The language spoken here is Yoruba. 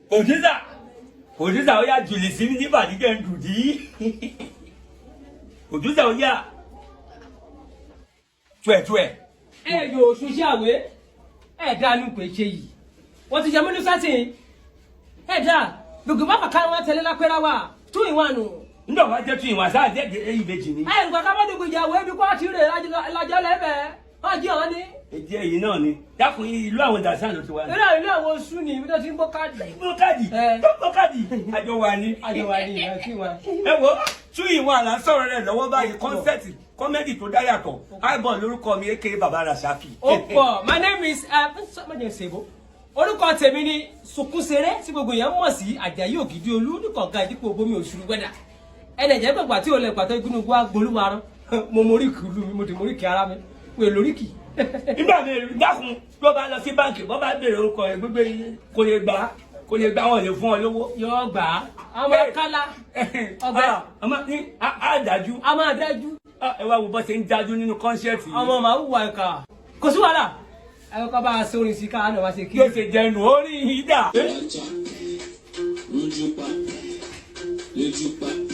Producer, producer, ó yá, jùlì sí mi níbàdí jẹ́ ń dùn dí. Producer, ó yá, tuẹ̀tuẹ̀. Ẹ yóò ṣiṣẹ́ àwẹ̀ ẹ dánú pé ṣe yìí wọ́n ti jẹ mílíọ̀nù sátìn ẹ dá gbogbo bá kàkà wọn tẹ̀lé lápẹ́rẹ́ wa two in one. Nígbà wàá jẹ́ tún ìwọ̀n sáà jẹ́ ìbejì ni. Ẹ nǹkan ká bá dùgbò ìyàwó ebi kó àti rè lájọ lẹ́fẹ̀ẹ́ wọ́n jí ọ̀hún ni. Èdè èyí náà ni. Dákun, ìlú àwọn dàsán ló ti wá. Eré ìlú àwọn oṣù ni ibi tó ti ń bọ́ káàdì. Bó káàdì tó bó káàdì, àjọ wa ni. Àjọ wa ni ìyá kí wa. Ẹ wo, two in one là ń sọ̀rọ̀ rẹ̀ lọ́wọ́ báyìí, concept comedy tó dá yàtọ̀. Ibon lórúkọ mi, aka Baba Rasaki. Ó pọ̀. My name is má jẹ́ ṣèbó. Orúkọ tèmi ni Sunkúnṣeré, tí gbogbo èèyàn mọ̀ sí Àjàyí Ògìdí Olú nìkọ̀ọ̀kan ìdípò bomi òṣùrù gbẹ́dà ẹnì ẹ̀jẹ̀ gbẹ̀gbà tí ò lè pàtó igúnnugún agbolúwarán. Mo moríkì ìlú mi, mo ti moríkì ara mi wè lóríkì. Nígbà mi, dákun, tó bá lọ sí báǹkì, bó bá béèrè orúkọ rẹ gbégbé, kò lè gbà, kò lè gbà, wọn lè fún ọ lówó. Yóò gbà á, ọmọ kálá ọbẹ. Ọmọ ní àdájú. A máa dájú. Ẹ wá wo bó ṣe ń dájú nínú concept yìí. Ọmọ màá wùwà ìkà, kò sí wàhálà. Ẹ kọ́ bá a sórin sí káà náà wá ṣe kí. Yóò ṣe jẹnu orí yìí dà. Lójúpa lójúpa.